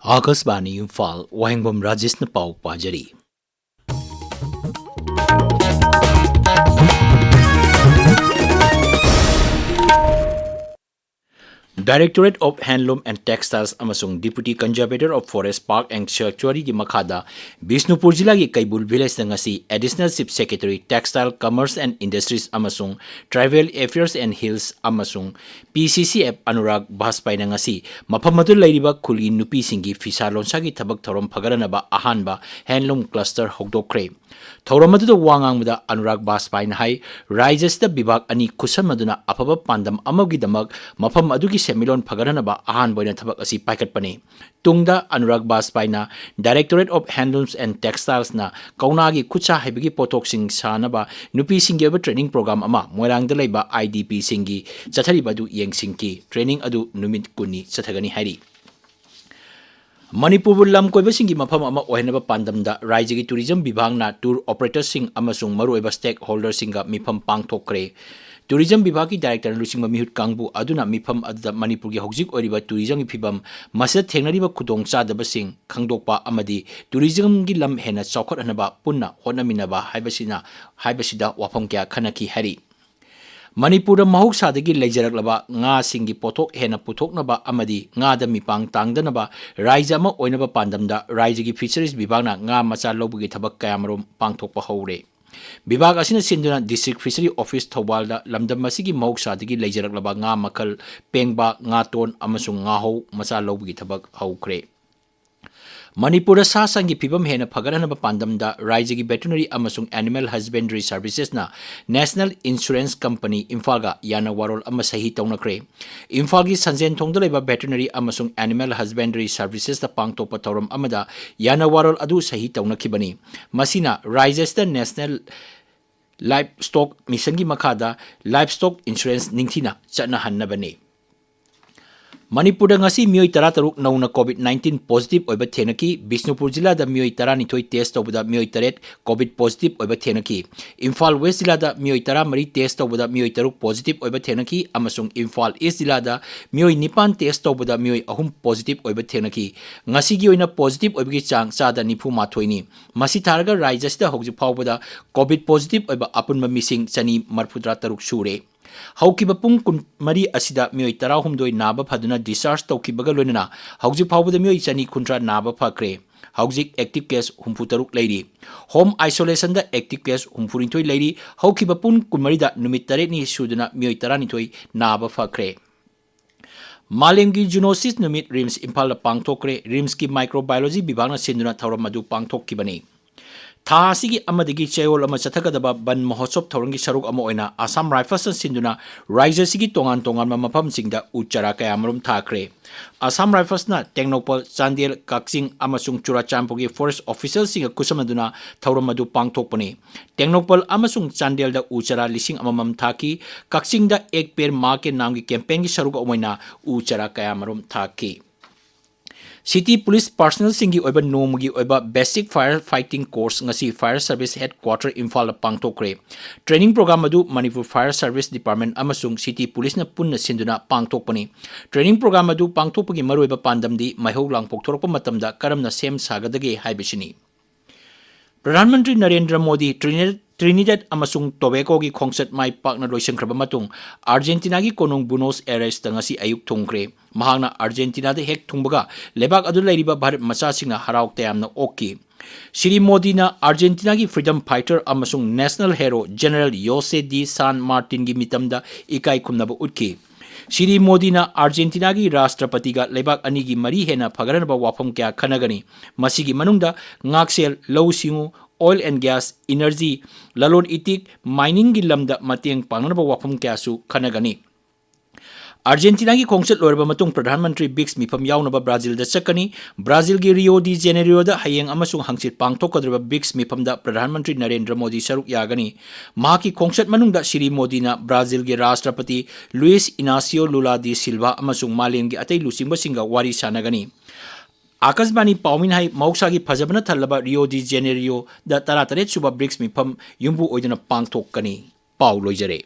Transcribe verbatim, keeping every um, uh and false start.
ꯑꯥꯀꯥꯁꯕꯥꯅꯤ ꯏꯝꯐꯥꯜ, ꯋꯥꯍꯦꯡꯕꯝ ꯔꯥꯖꯦꯁꯅ ꯄꯥꯎ ꯄꯥꯖꯔꯤ꯫ Directorate of Handloom and Textiles ꯑꯃꯁꯨꯡ Deputy Conservator of Forest Park and Sanctuaryꯒꯤ ꯃꯈꯥꯗ ꯕꯤꯁꯅꯨꯄꯨꯔ ꯖꯤꯂꯥꯒꯤ ꯀꯩꯕꯨꯜ ꯚꯤꯂꯦꯖꯇ ꯉꯁꯤ Additional Chief Secretary, Textile, Commerce and Industries ꯑꯃꯁꯨꯡ Tribal Affairs and Hills ꯑꯃꯁꯨꯡ P C C F Anurag ꯕꯥꯖꯄꯥꯏꯅ ꯉꯁꯤ ꯃꯐꯝ ꯑꯗꯨꯗ ꯂꯩꯔꯤꯕ ꯈꯨꯜꯒꯤ ꯅꯨꯄꯤꯁꯤꯡꯒꯤ ꯐꯤꯁꯥ ꯂꯣꯟꯁꯥꯒꯤ ꯊꯕꯛ ꯊꯧꯔꯝ ꯐꯒꯠꯍꯟꯅꯕ ꯑꯍꯥꯟꯕ handloom cluster ꯍꯧꯗꯣꯛꯈ꯭ꯔꯦ꯫ ꯊꯧꯔꯝ ꯑꯗꯨꯗ ꯋꯥ ꯉꯥꯡꯕꯗ ꯑꯅꯨꯔꯥꯒ ꯕꯥꯖꯄꯥꯏꯅ ꯍꯥꯏ, ꯔꯥꯖ꯭ꯌ ꯑꯁꯤꯗ ꯕꯤꯚꯥꯒ ꯑꯅꯤ ꯈꯨꯠꯁꯝꯅꯗꯨꯅ ꯑꯐꯕ ꯄꯥꯟꯗꯝ ꯑꯃꯒꯤꯗꯃꯛ ꯃꯐꯝ ꯑꯗꯨꯒꯤ ꯁꯦꯟꯃꯤꯠꯂꯣꯟ ꯐꯒꯠꯍꯟꯅꯕ ꯑꯍꯥꯟꯕ ꯑꯣꯏꯅ ꯊꯕꯛ ꯑꯁꯤ ꯄꯥꯏꯈꯠꯄꯅꯤ꯫ ꯇꯨꯡꯗ Anurag ꯕꯥꯖꯄꯥꯏꯅ Directorate of Handlooms and Textilesꯅ ꯀꯧꯅꯥꯒꯤ ꯈꯨꯠꯁꯥ ꯍꯩꯕꯒꯤ ꯄꯣꯠꯊꯣꯛꯁꯤꯡ ꯁꯥꯅꯕ ꯅꯨꯄꯤꯁꯤꯡꯒꯤ ꯑꯣꯏꯕ training program ꯑꯃ ꯃꯣꯏꯔꯥꯡꯗ ꯂꯩꯕ I D Pꯁꯤꯡꯒꯤ ꯆꯠꯊꯔꯤꯕ ꯑꯗꯨ ꯌꯦꯡꯁꯤꯟꯈꯤ꯫ Training ꯑꯗꯨ ꯅꯨꯃꯤꯠ ꯀꯨꯟꯅꯤ ꯆꯠꯊꯒꯅꯤ ꯍꯥꯏꯔꯤ꯫ ꯃꯅꯤꯄꯨꯔꯕꯨ ꯂꯝ ꯀꯣꯏꯕꯁꯤꯡꯒꯤ ꯃꯐꯝ ꯑꯃ ꯑꯣꯏꯍꯟꯅꯕ ꯄꯥꯟꯗꯝꯗ ꯔꯥꯖ꯭ꯌꯒꯤ tourism ꯕꯤꯚꯥꯒꯅ tour operatorꯁꯤꯡ ꯑꯃꯁꯨꯡ ꯃꯔꯨꯑꯣꯏꯕ stakeholderꯁꯤꯡꯒ ꯃꯤꯐꯝ ꯄꯥꯡꯊꯣꯛꯈ꯭ꯔꯦ꯫ Tourism ꯕꯤꯚꯥꯒꯀꯤ directorꯅ ꯂꯨꯆꯤꯡꯕ ꯃꯤꯍꯨꯠ ꯀꯥꯡꯕꯨ ꯑꯗꯨꯅ ꯃꯤꯐꯝ ꯑꯗꯨꯗ ꯃꯅꯤꯄꯨꯔꯒꯤ ꯍꯧꯖꯤꯛ ꯑꯣꯏꯔꯤꯕ tourismꯒꯤ ꯐꯤꯚꯝ, ꯃꯁꯤꯗ ꯊꯦꯡꯅꯔꯤꯕ ꯈꯨꯗꯣꯡꯆꯥꯗꯕꯁꯤꯡ ꯈꯪꯗꯣꯛꯄ ꯑꯃꯗꯤ tourismꯒꯤ ꯂꯝ ꯍꯦꯟꯅ ꯆꯥꯎꯈꯠꯍꯟꯅꯕ ꯄꯨꯟꯅ ꯍꯣꯠꯅꯃꯤꯟꯅꯕ ꯍꯥꯏꯕꯁꯤꯅ, ꯍꯥꯏꯕꯁꯤꯗ ꯋꯥꯐꯝ ꯀꯌꯥ ꯈꯟꯅꯈꯤ ꯍꯥꯏꯔꯤ꯫ ꯃꯅꯤꯄꯨꯔꯗ ꯃꯍꯧꯁꯥꯗꯒꯤ ꯂꯩꯖꯔꯛꯂꯕ ꯉꯥꯁꯤꯡꯒꯤ ꯄꯣꯠꯊꯣꯛ ꯍꯦꯟꯅ ꯄꯨꯊꯣꯛꯅꯕ ꯑꯃꯗꯤ ꯉꯥꯗ ꯃꯤꯄꯥꯡ ꯇꯥꯡꯗꯅꯕ ꯔꯥꯖ꯭ꯌ ꯑꯃ ꯑꯣꯏꯅꯕ ꯄꯥꯟꯗꯝꯗ ꯔꯥꯖ꯭ꯌꯒꯤ Fisheries ꯕꯤꯚꯥꯒꯅ ꯉꯥ ꯃꯆꯥ ꯂꯧꯕꯒꯤ ꯊꯕꯛ ꯀꯌꯥꯃꯔꯨꯝ ꯄꯥꯡꯊꯣꯛꯄ ꯍꯧꯔꯦ꯫ ꯕꯤꯚꯥꯒ ꯑꯁꯤꯅ ꯁꯤꯟꯗꯨꯅ District Fishery Office ꯊꯧꯕꯥꯜꯗ ꯂꯝꯗꯝ ꯑꯁꯤꯒꯤ ꯃꯍꯧꯁꯥꯗꯒꯤ ꯂꯩꯖꯔꯛꯂꯕ ꯉꯥ ꯃꯈꯜ ꯄꯦꯡꯕꯥ, ꯉꯥꯇꯣꯟ ꯑꯃꯁꯨꯡ ꯉꯥꯍꯧ ꯃꯆꯥ ꯂꯧꯕꯒꯤ ꯊꯕꯛ ꯍꯧꯈ꯭ꯔꯦ꯫ ꯃꯅꯤꯄꯨꯔꯗ ꯁꯥ ꯁꯟꯒꯤ ꯐꯤꯕꯝ ꯍꯦꯟꯅ ꯐꯒꯠꯍꯟꯅꯕ ꯄꯥꯟꯗꯝꯗ ꯔꯥꯖ꯭ꯌꯒꯤ Veterinary ꯑꯃꯁꯨꯡ Animal Husbandry Servicesꯅ National Insurance Company ꯏꯝꯐꯥꯜꯒ ꯌꯥꯅꯋꯥꯔꯣꯜ ꯑꯃ ꯁꯍꯤ ꯇꯧꯅꯈ꯭ꯔꯦ꯫ ꯏꯝꯐꯥꯜꯒꯤ ꯁꯟꯖꯦꯟꯊꯣꯡꯗ ꯂꯩꯕ Veterinary ꯑꯃꯁꯨꯡ Animal Husbandry Servicesꯇ ꯄꯥꯡꯊꯣꯛꯄ ꯊꯧꯔꯝ ꯑꯃꯗ ꯌꯥꯅꯋꯥꯔꯣꯜ ꯑꯗꯨ ꯁꯍꯤ ꯇꯧꯅꯈꯤꯕꯅꯤ꯫ ꯃꯁꯤꯅ ꯔꯥꯖ꯭ꯌ ꯑꯁꯤꯗ National Livestock Missionꯒꯤ ꯃꯈꯥꯗ livestock insurance ꯅꯤꯡꯊꯤꯅ ꯆꯠꯅꯍꯟꯅꯕꯅꯤ꯫ ꯃꯅꯤꯄꯨꯔꯗ ꯉꯁꯤ ꯃꯤꯑꯣꯏ ꯇꯔꯥꯇꯔꯨꯛ ꯅꯧꯅ COVID nineteen positive ꯑꯣꯏꯕ ꯊꯦꯡꯅꯈꯤ꯫ ꯕꯤꯁꯅꯨꯄꯨꯔ ꯖꯤꯂꯥꯗ ꯃꯤꯑꯣꯏ ꯇꯔꯥꯅꯤꯊꯣꯏ test ꯇꯧꯕꯗ ꯃꯤꯑꯣꯏ ꯇꯔꯦꯠ COVID positive ꯑꯣꯏꯕ ꯊꯦꯡꯅꯈꯤ꯫ ꯏꯝꯐꯥꯜ West ꯖꯤꯂꯥꯗ ꯃꯤꯑꯣꯏ ꯇꯔꯥꯃꯔꯤ test ꯇꯧꯕꯗ ꯃꯤꯑꯣꯏ ꯇꯔꯨꯛ positive ꯑꯣꯏꯕ ꯊꯦꯡꯅꯈꯤ ꯑꯃꯁꯨꯡ ꯏꯝꯐꯥꯜ East ꯖꯤꯂꯥꯗ ꯃꯤꯑꯣꯏ ꯅꯤꯄꯥꯟ test ꯇꯧꯕꯗ ꯃꯤꯑꯣꯏ ꯑꯍꯨꯝ positive ꯑꯣꯏꯕ ꯊꯦꯡꯅꯈꯤ꯫ ꯉꯁꯤꯒꯤ ꯑꯣꯏꯅ positive ꯑꯣꯏꯕꯒꯤ ꯆꯥꯡ ꯆꯥꯗ ꯅꯤꯐꯨ ꯃꯥꯊꯣꯏꯅꯤ꯫ ꯃꯁꯤ ꯊꯥꯔꯒ ꯔꯥꯖ꯭ꯌ ꯑꯁꯤꯗ ꯍꯧꯖꯤꯛ ꯐꯥꯎꯕꯗ COVID positive ꯑꯣꯏꯕ ꯑꯄꯨꯟꯕ ꯃꯤꯁꯤꯡ ꯆꯅꯤ ꯃꯔꯤꯐꯨꯇꯔꯥ ꯇꯔꯨꯛ ꯁꯨꯔꯦ꯫ ꯍꯧꯈꯤꯕ ꯄꯨꯡ ꯀꯨꯟꯃꯔꯤ ꯑꯁꯤꯗ ꯃꯤꯑꯣꯏ ꯇꯔꯥꯍꯨꯝꯗꯣꯏ ꯅꯥꯕ ꯐꯗꯨꯅ discharge ꯇꯧꯈꯤꯕꯒ ꯂꯣꯏꯅꯅ ꯍꯧꯖꯤꯛ ꯐꯥꯎꯕꯗ ꯃꯤꯑꯣꯏ ꯆꯅꯤ ꯀꯨꯟꯊ꯭ꯔꯥ ꯅꯥꯕ ꯐꯈ꯭ꯔꯦ꯫ ꯍꯧꯖꯤꯛ active case ꯍꯨꯝꯐꯨ ꯇꯔꯨꯛ ꯂꯩꯔꯤ꯫ Home isolationꯗ active case ꯍꯨꯝꯐꯨꯅꯤꯊꯣꯏ ꯂꯩꯔꯤ꯫ ꯍꯧꯈꯤꯕ ꯄꯨꯡ ꯀꯨꯟꯃꯔꯤꯗ ꯅꯨꯃꯤꯠ ꯇꯔꯦꯠꯅꯤ ꯁꯨꯗꯨꯅ ꯃꯤꯑꯣꯏ ꯇꯔꯥꯅꯤꯊꯣꯏ ꯅꯥꯕ ꯐꯈ꯭ꯔꯦ꯫ ꯃꯥꯂꯦꯝꯒꯤ Zoonosis ꯅꯨꯃꯤꯠ RIMS ꯏꯝꯐꯥꯜꯗ ꯄꯥꯡꯊꯣꯛꯈ꯭ꯔꯦ꯫ RIMSꯀꯤ microbiology ꯕꯤꯚꯥꯒꯅ ꯁꯤꯟꯗꯨꯅ ꯊꯧꯔꯝ ꯑꯗꯨ ꯄꯥꯡꯊꯣꯛꯈꯤꯕꯅꯤ꯫ ꯊꯥ ꯑꯁꯤꯒꯤ ꯑꯃꯗꯒꯤ ꯆꯌꯣꯜ ꯑꯃ ꯆꯠꯊꯒꯗꯕ ꯕꯟ ꯃꯍꯣꯠꯁꯣꯕ ꯊꯧꯔꯝꯒꯤ ꯁꯔꯨꯛ ꯑꯃ ꯑꯣꯏꯅ ꯑꯁꯥꯝ ꯔꯥꯏꯐꯜꯁꯅ ꯁꯤꯟꯗꯨꯅ ꯔꯥꯖ꯭ꯌ ꯑꯁꯤꯒꯤ ꯇꯣꯉꯥꯟ ꯇꯣꯉꯥꯟꯕ ꯃꯐꯝꯁꯤꯡꯗ ꯎ ꯆꯥꯔꯥ ꯀꯌꯥ ꯃꯔꯨꯝ ꯊꯥꯈ꯭ꯔꯦ꯫ ꯑꯁꯥꯝ ꯔꯥꯏꯐꯜꯁꯅ ꯇꯦꯡꯅꯧꯄꯜ, ꯆꯥꯟꯗꯦꯜ, ꯀꯛꯆꯤꯡ ꯑꯃꯁꯨꯡ ꯆꯨꯔꯥꯆꯥꯟꯄꯨꯔꯒꯤ forest officialꯁꯤꯡꯒ ꯈꯨꯠꯁꯝꯅꯗꯨꯅ ꯊꯧꯔꯝ ꯑꯗꯨ ꯄꯥꯡꯊꯣꯛꯄꯅꯤ꯫ ꯇꯦꯡꯅꯧꯄꯜ ꯑꯃꯁꯨꯡ ꯆꯥꯟꯗꯦꯜꯗ ꯎ ꯆꯥꯔꯥ ꯂꯤꯁꯤꯡ ꯑꯃꯃꯝ ꯊꯥꯈꯤ꯫ ꯀꯛꯆꯤꯡꯗ Ek Ped Maa Ke Naamꯒꯤ campaignꯒꯤ ꯁꯔꯨꯛ ꯑꯃ ꯑꯣꯏꯅ ꯎ ꯆꯥꯔꯥ ꯀꯌꯥ ꯃꯔꯨꯝ ꯊꯥꯈꯤ꯫ City Police personnelꯁꯤꯡꯒꯤ ꯑꯣꯏꯕ ꯅꯣꯡꯃꯒꯤ ꯑꯣꯏꯕ basic fire fighting course ꯉꯁꯤ Fire Service Headquarter ꯏꯝꯐꯥꯜꯗ ꯄꯥꯡꯊꯣꯛꯈ꯭ꯔꯦ꯫ Training program ꯑꯗꯨ ꯃꯅꯤꯄꯨꯔ Fire Service Department ꯑꯃꯁꯨꯡ City Policeꯅ ꯄꯨꯟꯅ ꯁꯤꯟꯗꯨꯅ ꯄꯥꯡꯊꯣꯛꯄꯅꯤ꯫ Training program ꯑꯗꯨ ꯄꯥꯡꯊꯣꯛꯄꯒꯤ ꯃꯔꯨꯑꯣꯏꯕ ꯄꯥꯟꯗꯝꯗꯤ ꯃꯩꯍꯧ ꯂꯥꯡꯄꯣꯛ ꯊꯣꯛꯂꯛꯄ ꯃꯇꯝꯗ ꯀꯔꯝꯅ ꯁꯦꯝ ꯁꯥꯒꯗꯒꯦ ꯍꯥꯏꯕꯁꯤꯅꯤ꯫ ꯄ꯭ꯔꯙꯥꯟ ꯃꯟꯇ꯭ꯔꯤ ꯅꯔꯦꯟꯗ꯭ꯔ ꯃꯣꯗꯤ ꯇ꯭ꯔꯤꯅꯤ-, ꯇ꯭ꯔꯤꯅꯤꯗꯦꯗ ꯑꯃꯁꯨꯡ ꯇꯣꯕꯦꯒꯣꯒꯤ ꯈꯣꯡꯆꯠ ꯃꯥꯏ ꯄꯥꯛꯅ ꯂꯣꯏꯁꯤꯟꯈ꯭ꯔꯕ ꯃꯇꯨꯡ, ꯑꯥꯔꯖꯦꯟꯇꯤꯅꯥꯒꯤ ꯀꯣꯅꯨꯡ ꯕꯨꯅꯣꯁ ꯑꯦꯔꯦꯁꯇ ꯉꯁꯤ ꯑꯌꯨꯛ ꯊꯨꯡꯈ꯭ꯔꯦ꯫ ꯃꯍꯥꯛꯅ ꯑꯥꯔꯖꯦꯟꯇꯤꯅꯥꯗ ꯍꯦꯛ ꯊꯨꯡꯕꯒ, ꯂꯩꯕꯥꯛ ꯑꯗꯨꯗ ꯂꯩꯔꯤꯕ ꯚꯥꯔꯠ ꯃꯆꯥꯁꯤꯡꯅ ꯍꯔꯥꯎ ꯇꯌꯥꯝꯅ ꯑꯣꯛꯈꯤ꯫ ꯁ꯭ꯔꯤ ꯃꯣꯗꯤꯅ ꯑꯥꯔꯖꯦꯟꯇꯤꯅꯥꯒꯤ freedom fighter ꯑꯃꯁꯨꯡ national hero General Jose de San Martinꯒꯤ ꯃꯤꯇꯝꯗ ꯏꯀꯥꯏ ꯈꯨꯝꯅꯕ ꯎꯠꯈꯤ꯫ ꯁ꯭ꯔꯤ ꯃꯣꯗꯤꯅ ꯑꯥꯔꯖꯦꯟꯇꯤꯅꯥꯒꯤ ꯔꯥꯁꯇ꯭ꯔꯄꯇꯤꯒ ꯂꯩꯕꯥꯛ ꯑꯅꯤꯒꯤ ꯃꯔꯤ ꯍꯦꯟꯅ ꯐꯒꯠꯅꯕ ꯋꯥꯐꯝ ꯀꯌꯥ ꯈꯟꯅꯒꯅꯤ꯫ ꯃꯁꯤꯒꯤ ꯃꯅꯨꯡꯗ ꯉꯥꯛꯁꯦꯜ, ꯂꯧꯎ ꯁꯤꯡꯎ, oil and gas, energy, ꯂꯂꯣꯟ ꯏꯇꯤꯛ, miningꯒꯤ ꯂꯝꯗ ꯃꯇꯦꯡ ꯄꯥꯡꯅꯅꯕ ꯋꯥꯐꯝ ꯀꯌꯥꯁꯨ ꯈꯟꯅꯒꯅꯤ꯫ ꯑꯥꯔꯖꯦꯟꯇꯤꯅꯥꯒꯤ ꯈꯣꯡꯆꯠ ꯂꯣꯏꯔꯕ ꯃꯇꯨꯡ ꯄ꯭ꯔꯙꯥꯟ ꯃꯟꯇ꯭ꯔꯤ ꯕ꯭ꯔꯤꯛꯁ ꯃꯤꯐꯝ ꯌꯥꯎꯅꯕ ꯕ꯭ꯔꯥꯖꯤꯜꯗ ꯆꯠꯀꯅꯤ꯫ ꯕ꯭ꯔꯥꯖꯤꯜꯒꯤ ꯔꯤꯑꯣ ꯗꯤ ꯖꯦꯅꯦꯔꯤꯑꯣꯗ ꯍꯌꯦꯡ ꯑꯃꯁꯨꯡ ꯍꯪꯆꯤꯠ ꯄꯥꯡꯊꯣꯛꯀꯗꯧꯔꯤꯕ ꯕ꯭ꯔꯤꯛꯁ ꯃꯤꯐꯝꯗ ꯄ꯭ꯔꯙꯥꯟ ꯃꯟꯇ꯭ꯔꯤ ꯅꯔꯦꯟꯗ꯭ꯔ ꯃꯣꯗꯤ ꯁꯔꯨꯛ ꯌꯥꯒꯅꯤ꯫ ꯃꯍꯥꯛꯀꯤ ꯈꯣꯡꯆꯠ ꯃꯅꯨꯡꯗ ꯁ꯭ꯔꯤ ꯃꯣꯗꯤꯅ ꯕ꯭ꯔꯥꯖꯤꯜꯒꯤ ꯔꯥꯁꯇ꯭ꯔꯄꯇꯤ ꯂꯨꯏꯁ ꯏꯅꯥꯁꯤꯌꯣ ꯂꯨꯂꯥ ꯗꯤ ꯁꯤꯜꯚꯥ ꯑꯃꯁꯨꯡ ꯃꯥꯂꯦꯝꯒꯤ ꯑꯇꯩ ꯂꯨꯆꯤꯡꯕꯁꯤꯡꯒ ꯋꯥꯔꯤ ꯁꯥꯟꯅꯒꯅꯤ꯫ ꯑꯥꯀꯥꯁꯕꯥꯅꯤ ꯄꯥꯎꯃꯤꯅ ꯍꯥꯏ, ꯃꯍꯧꯁꯥꯒꯤ ꯐꯖꯕꯅ ꯊꯜꯂꯕ ꯔꯤꯑꯣ ꯗꯤ ꯖꯦꯅꯦꯔꯤꯑꯣꯗ ꯇꯔꯥꯇꯔꯦꯠ ꯁꯨꯕ ꯕ꯭ꯔꯤꯛꯁ ꯃꯤꯐꯝ ꯌꯨꯝꯕꯨ ꯑꯣꯏꯗꯨꯅ ꯄꯥꯡꯊꯣꯛꯀꯅꯤ꯫ ꯄꯥꯎ ꯂꯣꯏꯖꯔꯦ꯫